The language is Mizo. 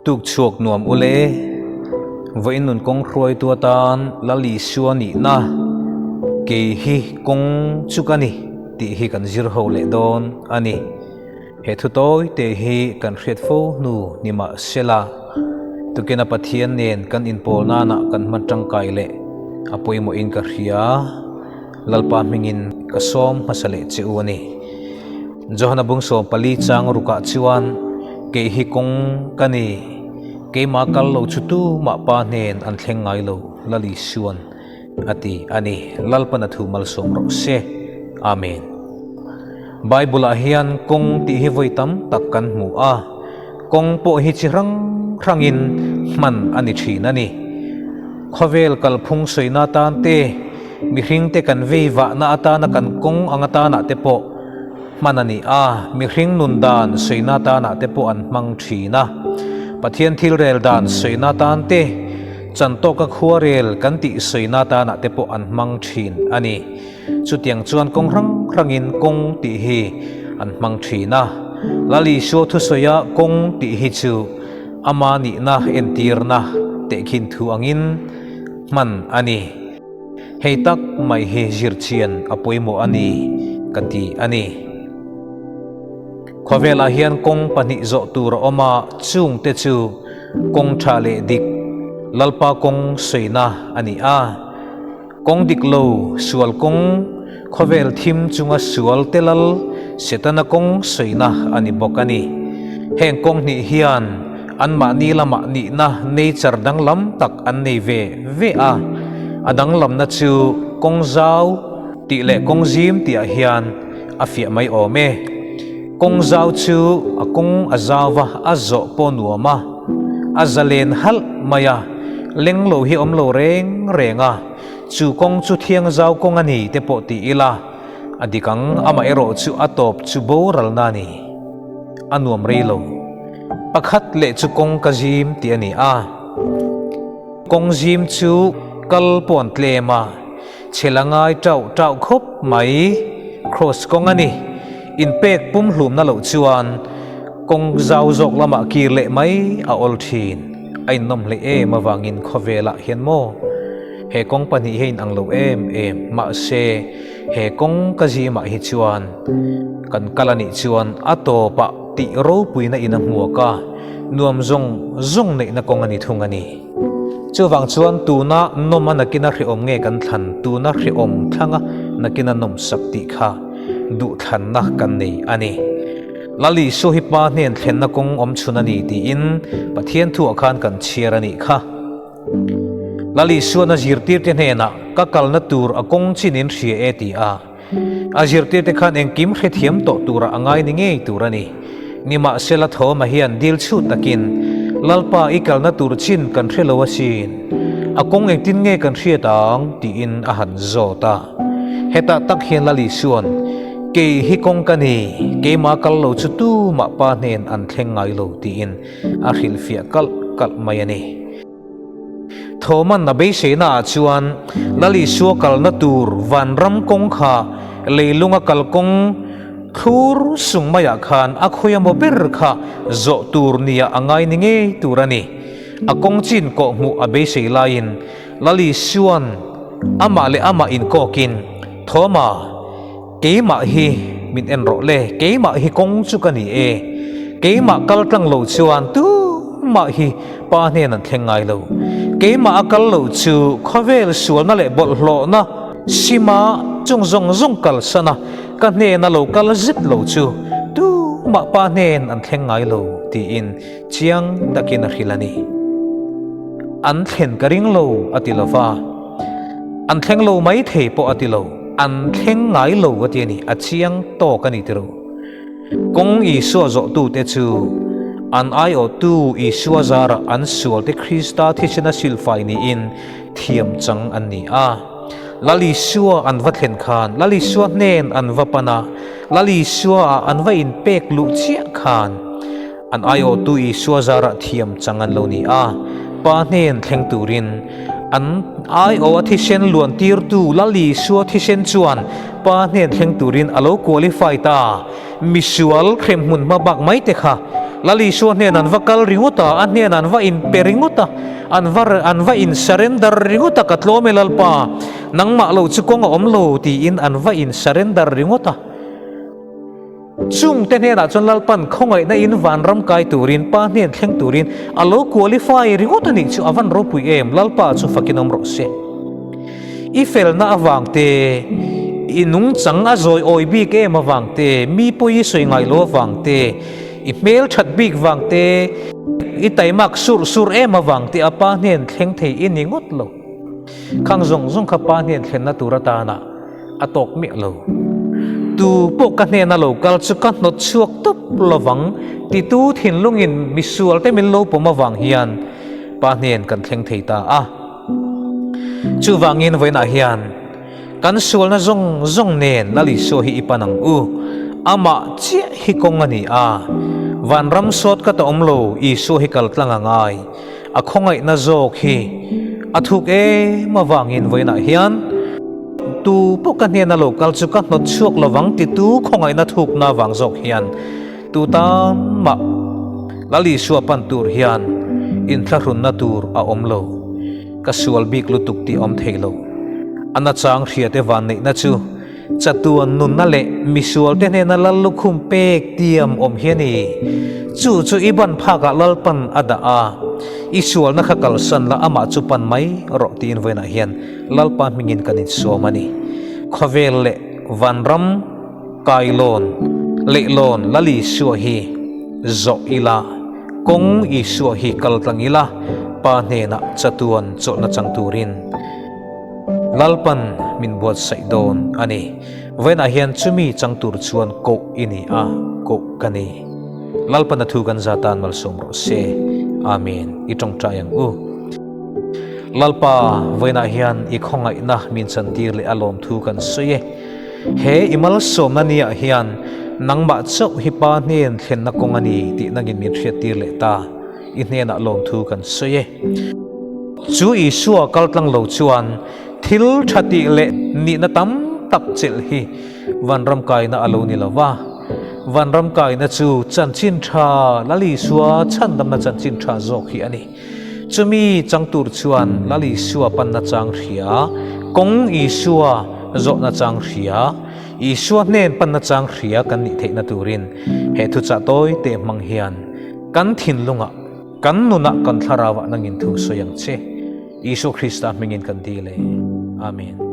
Tuk chhuak nuam ule, vawiin nun kawng hruaitu atan Lal Isua nihna kei hi kawng chu ka ni tih hi kan zir ho leh dawn a ni. He thu tawi te hi kan hriat fo hnu ni mah sela, tukina Pathian nen kan inpawl nana kan hman tangkai leh a pawimawhin ka hria. Lalpa hmingin ka sawm hmasa leh che u a ni. Johana bung 14 chang rukah chuan, Kei hi kawng ka ni, keimah kal lo chu tumah Pa hnen an thleng ngai lo, Lal Isuan a ti a ni. Lalpan a thu malsawm rawh se. Amen. Bible-ah hian kawng tih hi vawi tam tak kan hmu a, kawng pawh hi chi hrang hrangin hman a ni thin a ni. Khawvel kalphung sawina atan te, mihringte kan vei vahna atana kan kawng ang atanah te pawh hman a ni a, mihring nun dan sawina atanah te pawh an hmang thin a. Pathian thil rel dan sawina atan te, chantawka khuarel kan tih sawina atanah te pawh an hmang thin a ni. Chutiang chuan kawng hrang hrangin kawng tih hi an hmang thin a. Lal Isua thusawia kawng tih hi chu ama nihna entirna tehkhin thu angin hman a ni. Hei tak mai hi zirchian a pawimawh a ni ka ti a ni. Khawvelah hian kawng pahnih zawh tur a awm a, chungte chu kawng tha leh dik, Lalpa kawng sawina a ni a. Kawng dik lo, sual kawng, khawvel thim chunga sual te lal, Setana kawng sawina a ni bawk a ni. Heng kawng hnih hian anmahni lamah nihna nature danglam tak an nei ve ve a, a danglamna chu kawng zau tih leh kawng zim tihah hian a fiah mai awm e. Kawng zau chu a kawng a zau va, a zawh pawh nuam a, a zalen halh mai a, leng lo hi awm lo reng reng a, chu kawng chu thiang zau kawng a ni te pawh ti ila, a dik ang, amah erawh chu a tawp chu boralna a ni, a nuam rei lo. Pakhat leh chu kawng ka zim tih a ni a, kawng zim chu kal pawh an tlem a, Chhe la ngai tauh tauh khawp mai, Kross kawng a ni. Inpek pumhlumna loh chuan kawng zau zawk lamah kir leh mai a awl thin. A innawm hle em avangin khawvelah hian maw he kawng pahnih hi a inang lo em em. Mahse, he kawng ka zimah hi chuan kan kal a nih chuan a tawpah tih ropuina in a hmuak a, nuam zawng zawng neihna kawng a ni thung a ni. Chuvang chuan tuna nawm a nakina hrehawm nge kan thlan, tuna hrehawm thlanga nakina nawm sak tih kha duhthlanna kan nei a ni. Lal Isua hi Pa hnen thlenna kawng awm chhun a ni tiin Pathian thuah khan kan chhiar a nih kha. Lal Isuan a zirtirte hnenah ka kalna tur a kawng chin in hria e ti a, A zirtirte khan engkim hrethiam tawh tura a ngai ni ngei tur a ni. Nimahsela Thoma hian dil chhut takin, Lalpa i kalna tur chin kan hre lo asin, a kawng engtin nge kan hriat ang? tiin a han zawt a. Hetah tak hian Lal Isuan, Kei hi kawng ka ni, keimah kal lo chu tumah Pa hnen an thleng ngai lo tiin a hrilhfiah kalh kalh mai a ni. Thoman a beiseina ah chuan Lal Isua kalna tur vanram kawng kha leilunga kalkawng thlur sung maiah khan a khawi emaw ber kha zawh tur nia a ngai ni ngei tur a ni. A kawng chin kawh hmuh a beisei laiin Lal Isuan amah leh amah inkawkin, Thoma, keimah hi min en rawh le, keimah hi kawng chu ka ni e, keimah kal tlang lo chuan tumah hi Pa hnen an thleng ngai lo. Keimah a kal lo chu khawvel sualna leh bawlhhlawhna sima chung zawng zawng kalsan a, ka hnena lo kal zet lo chu tumah Pa hnen an thleng ngai lo tiin chiang takin a hrilh a ni. An thlen ka ring lo a ti lo va, an thleng lo mai thei pawh a ti lo, an thleng ngai lo a ti a ni, a chiang tawk a ni tiro. Kawng Isua zawhtute chu an aiawhtu Isua zarah an sualte Krista thisena silfai niin thiam chang an ni a. Lal Isua an va thlen khan, Lal Isua hnen an va pan a, Lal Isua-ah an va inpek luh chiah khan an aiawhtu Isua zarah thiam chang an lo ni a. Pa hnen thleng turin an aiawha thisen luan tirtu Lal Isua thisen chuan Pa hnen thleng turin a lo qualify ta. Misual hremhmun hma bak mai te kha. Lal Isua hnen an va kal ringawt a, a hnen an va inpe ringawt a, an va an va in surrender ringawt a, ka tlawm e Lalpa, nangmah lo chu kawng a awm lo tiin an va in surrender ringawt a. Chungte hnenah chuan Lalpan khawngaihna in vanram kai turin, Pa hnen thleng turin a lo qualify ringawt a nih chu a van ropui em, Lalpa chu fakin awm rawh se. I felna avang te, i nungchang a zawi awi bik em avang te, mi pawi i sawi ngai lo avang te, i hmel that bik vang te, i taimak surh surh em avang te a Pa hnen thleng thei i ni ngawt lo. Khang zawng zawng kha Pa hnen thlenna tur atana a tawk miah lo. Tu pawh ka hnena lo kal chu ka hnawt chhuak tawp lovang titu thinlungin misual te min lo pawm avang hian Pa hnen kan thleng thei ta a. Chuvangin vawiinah hian kan sualna zawng zawng nen Lal Isua hi i pan ang u. Amah chiah hi kawng a ni a. Vanram sawt ka ta awm lo, Isua hi kal tlang a ngai. A khawngaihna zawk hi a thuk em avangin vawiinah hian tu pawh ka hnena lo kal chu ka hnawt chhuak lovang titu khawngaihna thukna avang zawk hian tu tan mah Lal Isua pan tur hian inthlahrunna tur a awm lo. Ka sual bik lutuk tih awm thei lo. A nachang hriate vanneihna chu Chatuan nunna leh misualte hnena lal lukhum pek tiam awm hi a ni. Chu chu i ban phakah Lalpan a dah a, i sualna kha kalsan la amah chu pan mai rawh tiin vawiinah hian Lalpa hmingin kan insuam a ni. Khawvel leh vanram kailawn leihlawn Lal Isua hi zawh ila, kawng Isua hi kal tlang ila, Pa hnenah chatuan chawlhna chang turin Lalpan min buatsaih dawn a ni. Vawiinah hian chumi chang tur chuan koh i ni a, koh ka ni. Lalpan a thu kan za tan malsawm rawh se. Amen. I tawngtai ang u. Lalpa, vawiinah hian i khawngaihna min chantir leh a lawmthu kan sawi e. He i malsawmna niah hian nangmah chauh hi Pa hnen thlenna kawng a ni tih nangin min hriattir leh ta. I hnenah lawmthu kan sawi e. Chu Isua kal tlang lo chuan thil tha tih leh nihna tam tak chelh hi vanram kaina a lo ni lo va. Vanram kaina chu chanchin tha Lal Isua chhandamna chanchin tha zawk hi a ni. Chumi chang tur chuan Lal Isua panna chang hria, kawng Isua zawhna chang hria, Isua hnen panna chang hria kan nih theihna turin he thuchah tawi te hmang hian Kan thinlungah, kan nunah kan thlarauah nangin thu sawi ang che. Isua Krista hmingin kan dil e. Amen.